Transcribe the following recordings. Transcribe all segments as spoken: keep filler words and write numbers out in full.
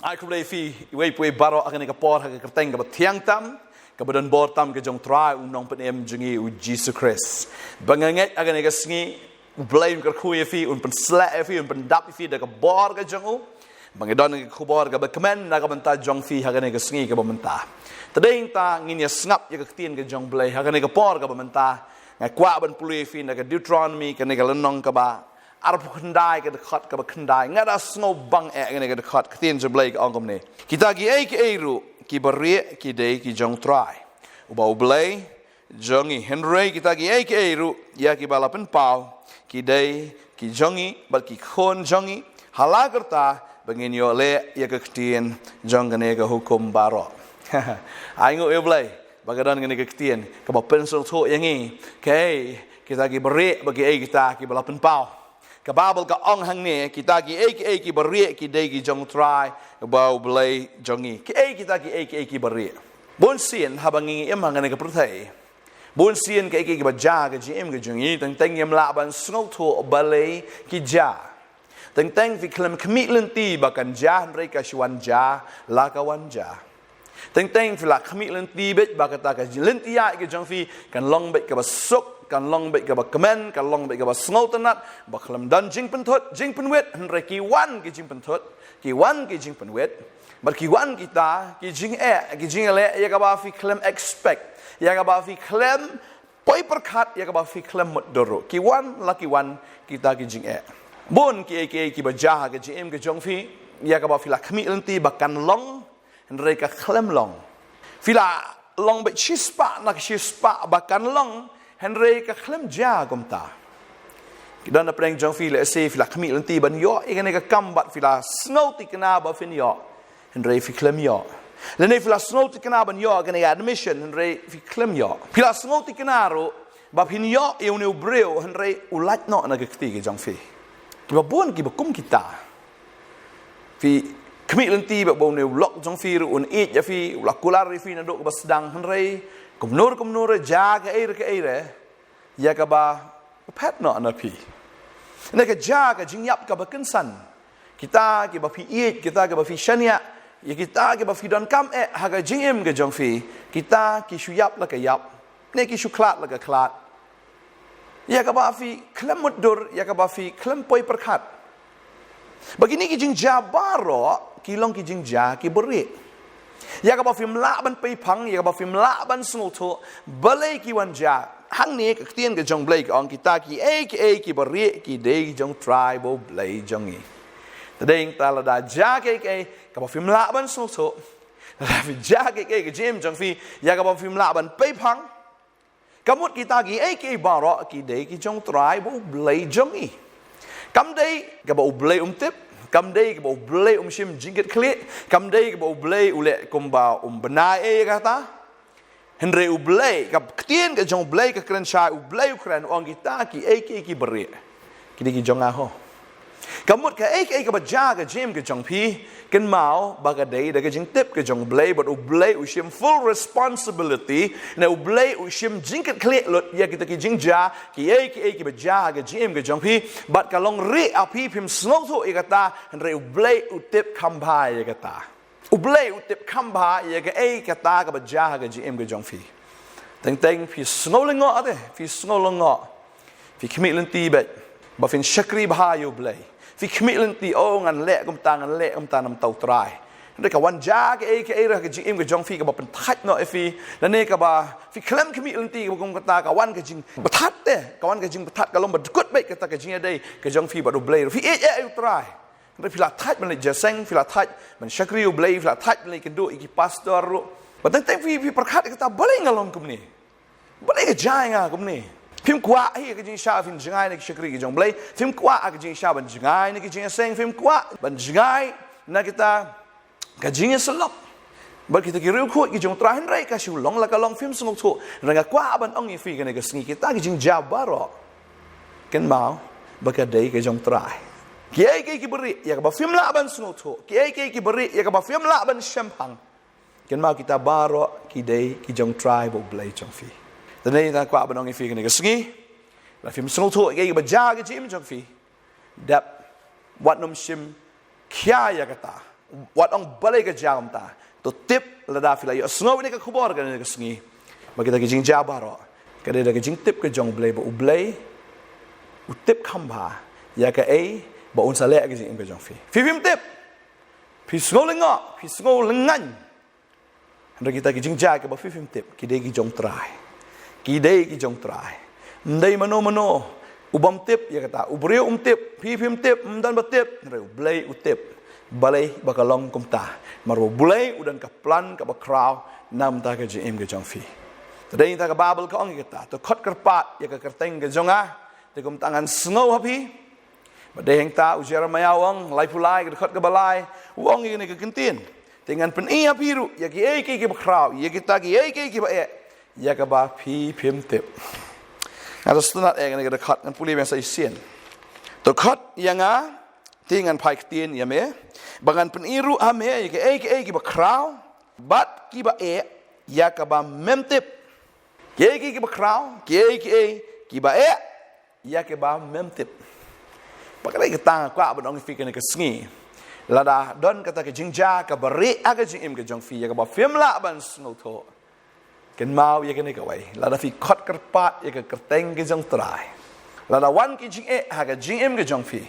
Ai khublei ïa phi, iwei pa iwei baroh ha kane ka por, ha ka kyrteng kaba thiang tam, kaba donbor tam ka jong u Trai u nongpynim jong ngi u Jisu Khrist. Ba nga ngeit ha kane ka sngi, u Blei un kyrkhu ïa phi, un pynshlur ïa phi, un pyndap ïa phi da ka bor ka jong u. Ba ngi don ka khubor kaba kmen na ka bynta jong phi ha kane ka sngi kaba mynta. Te dei ngi ngin ïa sngap ïa ka ktien ka jong u Blei ha kane ka por kaba mynta. Nga kwah ban pule ïa phi na ka Deuteronomy, kane ka lynnong kaba arphew khyndai, ka dkhot kaba khyndai. Nga da sngewbang eh kane ka dkhot ktien jong u Blei ka ong kumne: Kita kiei kiei ruh kiba rieh ki dei ki jong u Trai uba u Blei jong ngi. Hynrei kita kiei kiei ruh ïa kiba la pynpaw ki dei ki jong ngi bad ki khun jong ngi, ha la karta ba ngin ïoh leh ïa ka ktien jong kane ka hukum baroh. Ai nguh ïa u Blei ba ka don kane ka ktien kaba pynsngewthuh ïa ngi kaei kita kiba rieh bad kiei kita kiba la pynpaw. Ka Baibl ka ong hangne: Kita kiei kiei kiba rieh ki dei ki jong u Trai uba u Blei jong ngi. Kiei kita kiei kiei kiba rieh? Bun sien haba ngi im ha kane ka pyrthei, bun sien kiei kiei kiba jia ha ka jingim ka jong ngi, teng teng ngim lah ban sngewthuh balei ki jia. Teng teng phi khlem khmih lynti ba kan jia, hynrei ka shu wan jia la ka wan jia. Teng teng phi la khmih lynti beit ba kata ka lynti ïaid ka jong phi kan long beit kaba suk, kan long beit kaba kmen, kan long beit kaba sngewtynnat, ba khlem don jingpynthut jingpynwit, hynrei ki wan ki jingpynthut, ki wan ki jingpynwit, bad ki wan kita ki jingeh, ki jingleh ïa kaba phi khlem expect, ïa kaba phi khlem poi pyrkhat, ïa kaba phi khlem mutdur ruh. Ki wan la ki wan kita ki jingeh. Bun kiei kiei kiba jia ha ka jingim ka jong phi, ïa kaba phi la khmih lynti ba kan long, hynrei ka khlem long. Phi la long beit shispah na ka shispah ba kan long, hynrei ka khlem jia kumta. Ki don na pdeng jong phi, lehse phi la khmih lynti ban ïoh ïa kane ka kam bad phi la sngewthikna ba phin ïoh, hynrei phi khlem ïoh. Lane phi la sngewthikna ban ïoh kane ka admission, hynrei phi khlem ïoh. Phi la sngewthikna ruh ba phin ïoh ïa une u briew, hynrei u lait noh na ka kti ka jong phi. Kiba bun kiba kum kita. Phi khmih lynti ba une u lok jong phi ruh un ïeit ïa phi, u la kular ïa phi naduh kaba sdang, hynrei kumno re kumno re, jia kaei re kaei re, ïa kaba phet noh na phi. Ne ka jia ka jingïap kaba kynsan. Kita kiba phi ïeit, kita kiba phi shaniah, ïa kita kiba phi donkam eh ha ka jingim ka jong phi, kita ki shu ïap la ka ïap, ne ki shu khlad la ka khlad. Ïa kaba phi khlem mutdur, ïa kaba phi khlem poi pyrkhat. Ba kine ki jingjia baroh ki long ki jingjia kiba rieh. Ïa kaba phim lah ban peiphang, ïa kaba phim lah ban sngewthuh balei ki wan jia. Hangne ka ktien ka jong u Blei ka ong, kita kiei kiei kiba rieh ki dei ki jong u Trai uba u Blei jong ngi. Te dei ngi ta lada jia kiei kiei kaba phim lah ban sngewthuh, lada phi jia kiei kiei ka jingim jong phi ïa kaba phim lah ban peiphang, ka mut kita kiei kiei baroh ki dei ki jong u Trai uba u Blei jong ngi. Kam dei kaba u Blei um tip, kam dei kaba u Blei um shim jingkitkhlieh, kam dei kaba u Blei u leh kumba um bna ei ïa kata. Hynrei u Blei, ka ktien ka jong u Blei ka kren shai, u Blei u kren, u ong kita kiei kiei kiba rieh ki dei ki jong nga ho. Ka mut kaei kaei kaba jia ka jingim ka jong phi, kynmaw ba ka dei da ka jingtip ka jong u Blei, bad u Blei u shim full responsibility, ne u Blei u shim jingkitkhlieh lut ïa kita ki jingjia, kiei kiei kiba jia ka jingim ka jong phi, bad ka long rieh ha phi, phim sngewthuh ïa kata, hynrei u Blei u tip kham bha ïa kata. U Blei u tip kham bha ïa kaei kata kaba jia ha ka jingim ka jong phi. Teng teng phi sngew lyngngoh te, phi sngew lyngngoh. Phi khmih lynti beit ba phin shakri bha ïa u Blei. Phi khmih lynti, oh, ngan leh kumta, ngan leh kumta namar u Trai. Hynrei ka wan jia kaei kaei re ha ka jingim ka jong phi kaba pynthait noh ïa phi. Lane kaba phi khlem khmih lynti kaba kum kata, ka wan ka jingbthah te, ka wan ka jingbthah, ka long ba dkut beit kata ka jingïadei ka jong phi bad u Blei. Phi ïeit eh ïa u Trai. Hynrei phi la thait ban leit jingïaseng, phi la thait ban shakri u Blei, phi la thait ban leit kynduh ïa ki pastor ruh. Bad teng teng phi, phi pyrkhat ïa kata, balei nga long kumne? Balei ka jia ïa nga kumne? Phim kwah hi ka jingshisha phin jngai na ki shakri ki jong u Blei, phim kwah ka jingshisha ban jngai na ki jingïaseng, phim kwah ban jngai na kita ka jingïasyllok bad kita ki riewkhuid ki jong u Trai, hynrei ka shu long la ka long, phim sngewthuh. Hynrei nga kwah ban ong ïa phi kane ka sngi, kita ki jingjia baroh, kynmaw ba ka dei ka jong u Trai. Kiei kiei kiba rieh ïa kaba phim lah ban sngewthuh, kiei kiei kiba rieh ïa kaba phim lah ban shemphang, kynmaw kita baroh ki dei ki jong u Trai uba u Blei jong phi. Te dei nga kwah ban ong ïa phi kane ka sngi, lada phim sngewthuh ïa kiei kiba jia ha ka jingim jong phi, dep wat nym shim khia ïa kata. Wat ong balei ka jia kumta. To tip lada phi la ïohsngew ïa kane ka khubor kane ka sngi. Ba kita ki jingjia baroh ka dei da ka jingtip ka jong U Blei ba U Blei u tip kham bha ïa kaei ba un sa leh ha ka jingim ka jong phi. Phi phim tip. Phi sngew lyngngoh, phi sngew lyngngan. Hynrei kita ki jingjia kiba phi phim tip ki dei ki jong U Trai. Ki dei ki jong U Trai. Ym dei mano mano u bym tip ïa kata. U briew um tip, phi phim tip, ym don ba tip, hynrei U Blei u tip. Balei ba ka long kumta? Namar ba U Blei u don ka plan kaba khraw na ka bynta ka jingim ka jong phi. Te dei na kata ka Baibl ka ong ïa kata, to khot kyrpad ïa ka kyrteng ka jong nga, te kumta ngan sngew ha phi. Bad dei hangta u Jeremaïah u ong, laiphew lai ka dkhot kaba lai, u ong ïa kane ka kyntien. Te ngan pyni ha phi ruh ïa kiei kiei kiba khraw, ïa kita kiei kiei kiba eh, ïa kaba phi phim tip. Nga sa sngewtynnat eh ïa kane ka dkhot, ngan pule biang sa shisien. To khot ïa nga, te ngan phai ktien ïa me, ba ngan pyni ruh ha me ïa kiei kiei kiba khraw bad kiba eh, ïa kaba mem tip. Kiei kiei kiba khraw, kiei kiei kiba eh, ïa kiba mem tip. Bad ka dei kata nga kwah ban ong ïa phi kane ka sngi, lada don kata ka jingjia kaba rieh ha ka jingim ka jong phi ïa kaba phim lah ban sngewthuh, kynmaw ïa kane kawei, lada phi khot kyrpad ïa ka kyrteng ka jong U Trai, lada wan ki jingeh ha ka jingim ka jong phi,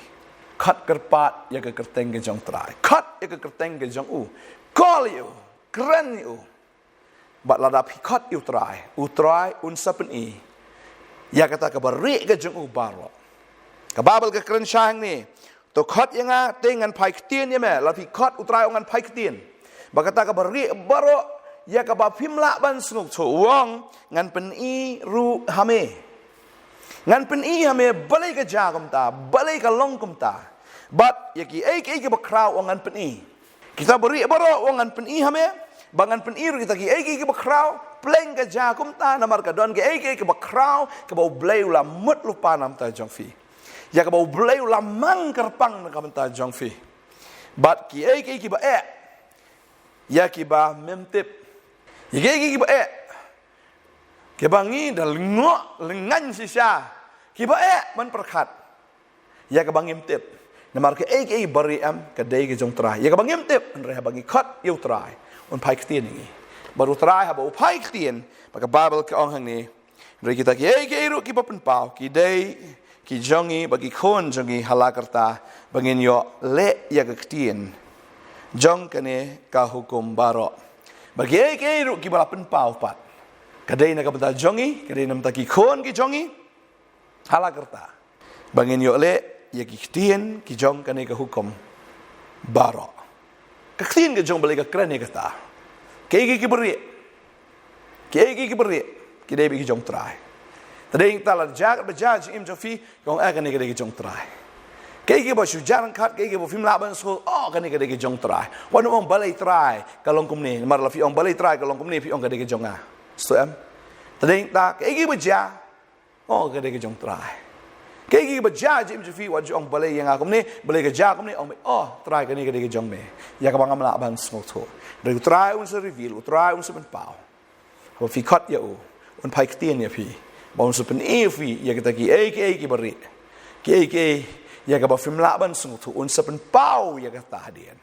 khot kyrpad ïa ka kyrteng ka jong U Trai, khot ïa ka kyrteng ka jong u, call ïa u, kren ïa u. Bad lada phi khot ïa U Trai, U Trai un sa pyni ïa kata kaba rieh ka jong u baroh. Ka Baibl ka kren shai hangne, to khot ïa nga te ngan phai ktien ïa me. Lada phi khot, U Trai u ong ngan phai ktien. Bad kata kaba rieh baroh ïa kaba phim lah ban sngewthuh, u ong ngan pyni ruh ha me. Ngan pyni ha me balei ka jia kumta, balei ka long kumta. Bad ïa kiei kiei kiba khraw u ong ngan pyni. Kita ba rieh baroh u ong ngan pyni ha me, ba ngan pyni ruh kita kiei kiei kiba khraw, pleng ka jia kumta namar ka don kiei kiei kiba khraw kaba U Blei u la mut lypa na ka bynta jong phi. Ïa kaba U Blei u la mang kyrpang na ka bynta jong phi. Bad kiei kiei kiba eh, ïa kiba mem tip. Ïa kiei kiei kiba eh, kiba ngi da lyngngoh lyngngan shisha, kiba eh ban pyrkhat. Ïa kaba ngim tip. Namar kiei kiei ba rieh em ka dei ka jong U Trai. Ïa kaba ngim tip, hynrei haba ngi khot ïa U Trai, un phai ktien ïa ngi. Bad U Trai haba u phai ktien, bad ka Baibl ka ong hangne, hynrei kita kiei kiei ruh kiba pynpaw ki dei ki jong ngi bad ki khun jong ngi ha la karta, ba ngin ïoh leh ïa ka ktien jong kane ka hukum baroh. Bad kiei kiei ruh kiba la pynpaw pat, ka dei na ka bynta jong ngi, ka dei na ka bynta ki khun ki jong ngi ha la karta, ba ngin ïoh leh ïa ki ktien ki jong kane ka hukum baroh. Ka ktien ka jong U Blei ka kren ïa kata. Kiei kiei kiba rieh, kiei kiei kiba rieh, ki dei beit ki jong U Trai. Te dei ngi tip lada jia katba jia ha ka jingim jong phi, ong eh kane ka dei ka jong U Trai. Kiei kiei ba shu jia ryngkat, kiei kiei ba phim lah ban sngewthuh, oh kane ka dei ka jong U Trai. Wat nym ong balei Trai ka long kumne, namar lada phi ong balei Trai ka long kumne, phi ong ka dei ka jong nga. Sngewthuh em? Te dei ngi tip kiei kiei ba jia, oh ka dei ka jong U Trai. Kiei kiei ba jia ha ka jingim jong phi, wat ju ong balei ïa nga kumne, balei ka jia kumne, ong beit, oh Trai kane ka dei ka jong me. Ïa kaba ngam lah ban sngewthuh, hynrei U Trai un sa reveal, U Trai un sa pynpaw. Haba phi khot ïa u, un phai ktien ïa phi, bad un sa pyni ïa phi ïa kita kiei kiei kiba rieh, kiei kiei ïa kaba phim lah ban sngewthuh, un sa pynpaw ïa kata hadien.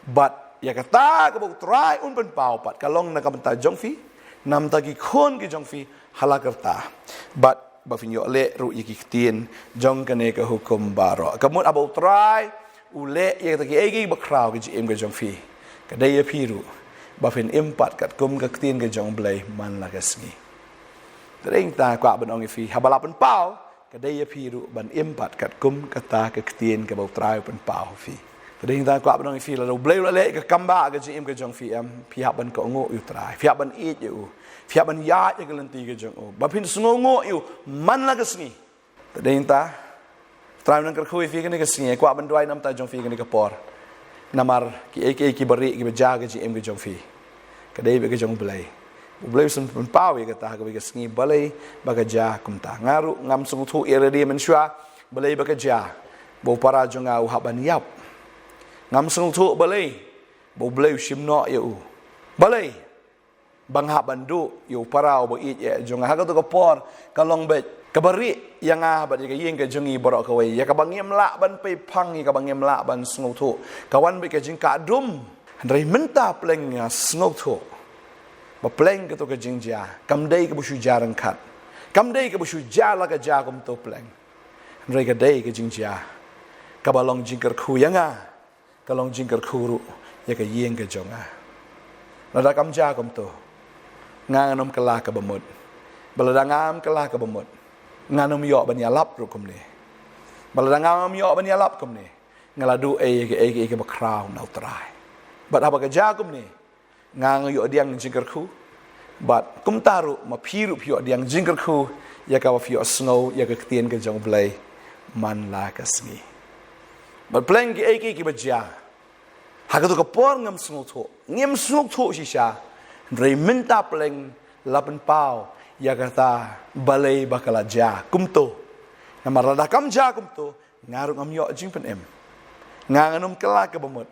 Bad ïa kata kaba U Trai un pynpaw pat ka long na ka bynta jong phi, na ka bynta ki khun ki jong phi ha la karta, bad ba phin ïoh leh ruh ïa ki ktien jong kane ka hukum baroh. Ka mut haba U Trai u leh ïa kita kiei kiei ba khraw ha ka jingim ka jong phi, ka dei ïa phi ruh ba phin im pat katkum ka ktien ka jong U Blei man la ka sngi. Te dei ngi tip, kwah ban ong ïa phi, haba la pynpaw, ka dei ïa phi ruh ban im pat katkum kata ka ktien kaba U Trai u pynpaw ha phi. Te dei ngi tip, kwah ban ong ïa phi, lada U Blei u la leh ïa ka kam ba ha ka jingim ka jong phi, em, phi hap ban kohnguh ïa U Trai, phi hap ban ïeit ïa u, phi hap ban ïaid ïa ka lynti ka jong u, ba phin sngewnguh ïa u man la ka sngi. Te dei ngi tip, Trai un nang kyrkhu ïa phi kane ka sngi, kwah ban duwai na ka bynta jong phi kane ka por. Namar kiei kiei kiba rieh kiba jia ha ka jingim ka jong phi, ka dei beit ka jong U Blei. U Blei u sa pynpaw ïa kata ha kawei ka sngi, balei ba ka jia kumta. Nga ruh ngam sngewthuh ïa lade mynshuwa balei ba ka jia ba u para jong nga u hap ban ïap. Ngam sngewthuh balei ba U Blei u shim noh ïa u. Balei ba nga hap ban duh ïa u para uba ïeit eh jong nga. Ha kato ka por ka long beit kaba rieh ïa nga bad ïa ka ïing ka jong ngi baroh kawei, ïa kaba ngim lah ban pei phang, ïa kaba ngim lah ban sngewthuh. Ka wan bad ka jingkah dum. Hynrei mynta pleng nga sngewthuh ba pleng kato ka jingjia kam dei kaba shu jia ryngkat, kam dei kaba shu jia la ka jia kumto pleng. Hynrei ka dei ka jingjia kaba long jingkyrkhu ïa nga, ka long jingkyrkhu ruh ïa ka ïing ka jong nga. Lada kam jia kumto, nga ngan ym kylla kaba mut. Ba lada ngam kylla kaba mut, ngan ym ïoh ban ïalap ruh kumne. Ba lada ngam ïoh ban ïalap kumne, nga la duh ei ei ei ei kaba khraw na U Trai. Bad haba ka jia kumne, nga nga ïoh diang jingkyrkhu. Bad kumta ruh ma phi ruh phi ïoh diang jingkyrkhu ïa kaba phi ïoh sngew ïa ka ktien ka jong U Blei man la ka sngi. Bad pleng ki ei ki ei kiba jia, ha kato ka por ngam sngewthuh, ngim sngewthuh shisha. Hynrei mynta pleng la pynpaw ïa kata balei ba ka la jia kumto. Namar lada kam jia kumto, nga ruh ngam ïoh jingpynim. Nga ngan ym kylla kaba mut.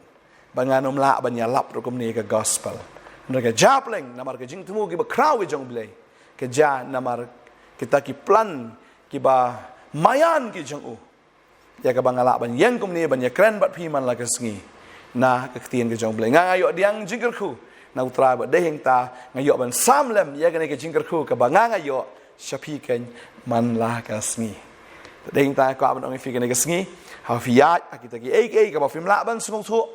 Ba ngan ym lah ban ïalap ruh kumne ka gospel. Hynrei ka jia pleng namar ka jingthmu kiba khraw ka jong U Blei. Ka jia namar kita ki plan kiba maïan ki jong u. Ïa kaba nga lah ban ïeng kumne ban ïakren bad phi man la ka sngi na ka ktien ka jong U Blei. Nga nga ïoh diang jingkyrkhu na U Trai bad dei hangta nga ïoh ban sam lem ïa kane ka jingkyrkhu kaba nga nga ïoh sha phi keiñ man la ka sngi. Te dei hangta nga kwah ban ong ïa phi kane ka sngi, haba phi ïaid ha kita ki ei ki ei kaba phim lah ban sngewthuh,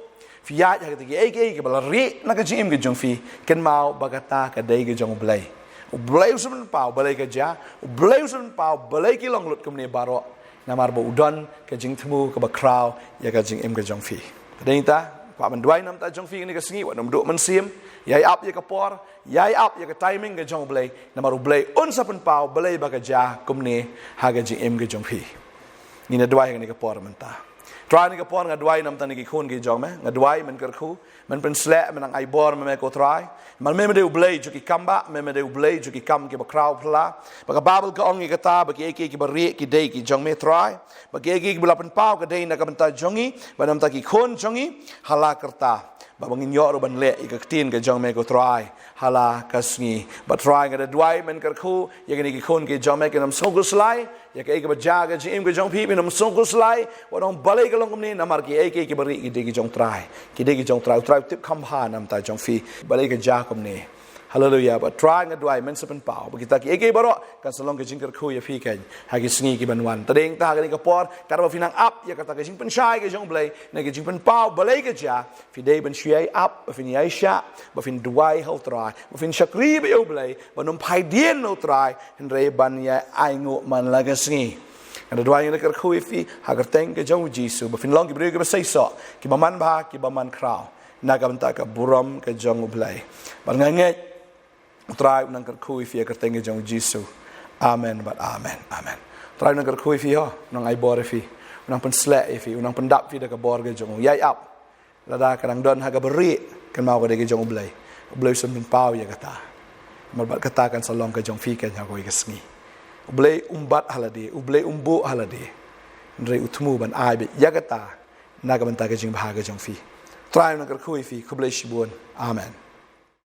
phi ïaid ha kita ki ei ki ei kaba la rieh na ka jingim ka jong phi, kynmaw ba kata ka dei ka jong U Blei. U Blei u sa pynpaw balei ka jia, U Blei u sa pynpaw balei ki long lut kumne baroh. Namar ba u don ka jingthmu kaba khraw ïa ka jingim ka jong phi. Te dei hangta kwah ban duwai namar ka jong phi kane ka sngi, wat nym duh mynsiem, ïai ap ïa ka por, ïai ap ïa ka timing ka jong U Blei. Namar U Blei un sa pynpaw balei ba ka jia kumne ha ka jingim ka jong phi. Ngin ïa duwai ha kane ka por mynta. Trai, ha kane ka por nga duwai namar kine ki khun ki jong me, nga duwai men kyrkhu, men pynsleh, men nang ai bor ma me ko Trai. Namar me me dei U Blei jong ki kam bah, me me dei U Blei jong ki kam kiba khraw phylla. Ba ka Baibl ka ong ïa kata ba ki ei ki ei kiba rieh ki dei ki jong me Trai. Ba ki ei ki ei kiba la pynpaw ka dei na ka bynta jong ngi bad namar ki khun jong ngi ha la ka rta. Ba ba ngin ïoh ruh ban leh ïa ka ktien ka jong me ko Trai ha la ka sngi. Ba Trai, nga da duwai men kyrkhu ïa kine ki khun ki jong me, kin ym sngewkhuslai ïa kaei kaba jia ha ka jingim ka jong phi, kin ym sngewkhuslai wat ong balei ka long kumne, namar ki ei ki ei kiba rieh ki dei ki jong Trai. Ki dei ki jong Trai. U Trai u tip kham bha namar ka jong phi balei ka jia kumne. Haleluia. Ba Trai, nga duwai men sa pynpaw ba kita ki ei ki ei baroh kan sa long ka jingkyrkhu ïa phi keiñ ha ki sngi ki ban wan. Te dei hangta ha kane ka por, katba phi nang ap ïa kata ka jingpynshai ka jong U Blei na ka jingpynpaw balei ka jia, phi dei ban shu ïai ap, ba phin ïai shah, ba phin duwai ha U Trai, ba phin shakri bad ïa U Blei, ban ym phai dien na U Trai, hynrei ban ïai ainguh man la ka sngi. Nga da duwai, nga da kyrkhu ïa phi ha ka kyrteng ka jong U Jisu, ba phin long ki briew kiba seisoh, kiba man bha, kiba man khraw na ka bynta ka burom ka jong U Blei. Bad nga ngeit U Trai u nang kyrkhu ïa phi ha ka kyrteng ka jong U Jisu. Amen bad amen. Amen. U Trai u nang kyrkhu ïa phi ho, u nang ai bor ïa phi, u nang pynsleh ïa phi, u nang pyndap phi da ka bor ka jong u. Ïai ap. Lada ka dang don ha kaba rieh, kynmaw ka dei ka jong U Blei. U Blei u sa pynpaw ïa kata. Namar bad kata kan sa long ka jong phi keiñ ha kawei ka sngi. U Blei um bat ha lade, U Blei um buh ha lade. Hynrei u thmu ban ai beit ïa kata na ka bynta ka jingbha ka jong phi. Trai u nang kyrkhu ïa phi, khublei shibun. Amen.